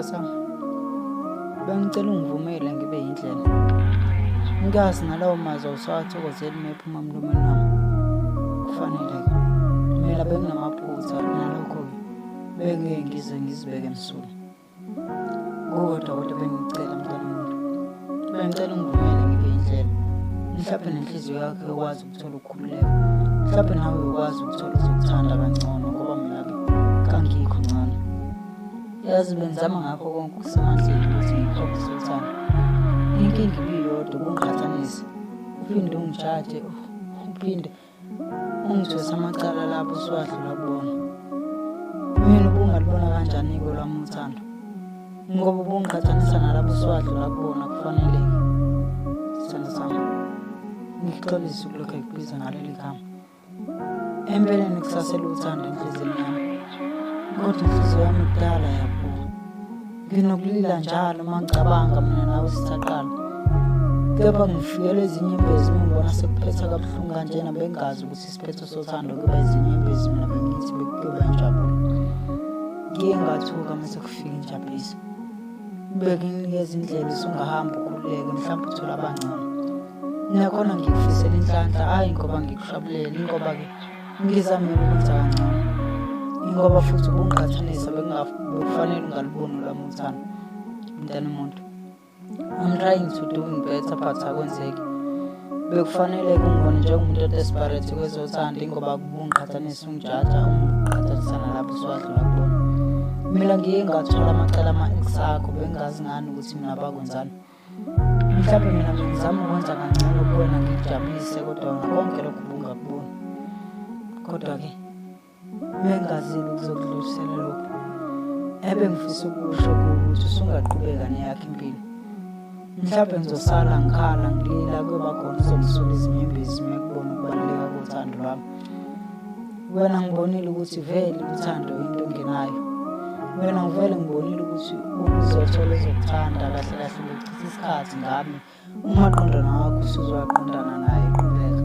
Sithandwa sami, bengicela ungivumele ngibe yindlela. Ngiyazi nalawo mazwi awusawathokozeli uma ephuma emlomeni wami. Kufanele-ke, mina benginamaphutha nalokho-ke bengeke ngize ngizibeke msulwa. Kukodwa kodwa bengikucela mntanomuntu, bengicela ungivumele ngibe yindlela. Mhlawumbe nenhliziyo yakho ikwazi ukuthola ukukhululeka. Mhlawumbe nawe uyokwazi ukuthola ozokuthanda kangcono ngoba mina-ke kangikho ngcono. Yazi bengizama ngakho konke okusemandleni ukuthi ngikukhombise uthando. Inkinga ibiyodwa ukungiqhathanisa, uphinde ungijaje, uphinde ungithwese amacala lapho usuwadlula kubona. Mina ubungalubona kanjani-ke olwami uthando? Ngoba ubungiqhathanisa nalapho usuwadlula kubona kufaneleke. Sithando sami, ngixolise ukulokhu ngikubiza ngaleli gama. Empeleni kusasele uthando enhliziyweni yami, kodwa inhliziyo yami kudala yaphuma. Nginokulila njalo uma ngicabanga mina nawe sisaqala. Kepha ngifikelwe izinyembezi uma ngibona sekuphetha kabuhlungu kanjena, bengingazi ukuthi isiphetho sothando kuba izinyembezi, mina bengithi bekuyoba injabulo. Ngiye ngathuka uma sekufika injabuliso. Bekunikeza indlela usungahamba ukhululeke, mhlawumbe uthole abangcono. Nakhona ngikufisela inhlanhla, hhayi ngoba ngikushabulela, ingoba-ke ngizamele ukwenza kangcono. Ingoba futhi ubungiqhathanisa bekufanele ungaluboni olwami uthando. Mntanomuntu, I'm trying to doing better but akwenzeki. Bekufanele kungibone njengomuntu o-desperate kwezothando, ingoba ubungiqhathanisa ungijaja, ungiqhathanisa nalapho usuwadlula kubona. Mina ngiye ngathola amacala ama-ex akho, bengingazi ngani ukuthi mina bakwenzani. Mhlawumbe mina bengizama ukwenza kangcono kuwena ngikujabulise, kodwa wena konke lokhu ubungakuboni. Kodwa-ke bengingazile ukuzokudlulisela lokhu. Ebengifisa ukusho ukuthi usungaqhubeka neyakho impilo. Mhlawumbe ngizosala ngikhala ngilila, kuyoba khona uzongisula izinyembezi uma ekubona ukubaluleka kothando lwami. Wena ngibonile ukuthi vele uthando into engenayo. Wena ngivele ngibonile ukuthi uzothola ozokuthanda kahle kahle ukuchitha isikhathi ngami. Umaqondana wakho usuzowaqondana naye, qhubeka.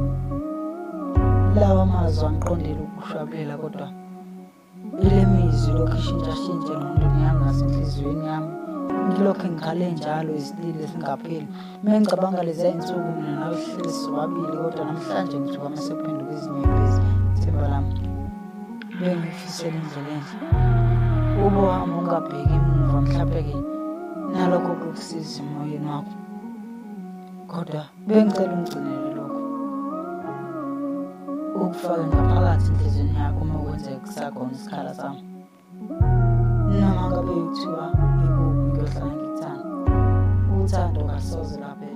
Lawa mazwi angiqondile ukukushabulela, kodwa ile mizwi lokhu ishintshashintshe engqondweni yami nasenhliziyweni yami. Ngilokhu ngikhale njalo isililo esingapheli. Uma ngicabanga leziya iy'nsuku mina nawe sihleli sobabili, kodwa namhlanje ngithuka uma sekuphenduka izinyembezi. Themba lami, bengikufisela indlela enhle. Ube uhamba ungabheki emuva, mhlampe-ke nalokho kuyokusiza emoyeni wakho. Kodwa bengicela ungigcinele lokho, ukufake ngaphakathi enhliziyweni yakho uma kwenzeka kusakhona isikhala sami. Noma ngabe kuthiwa ikuphi, ngiyohlala ngikuthanda. Uthando kalusoze lwaphela.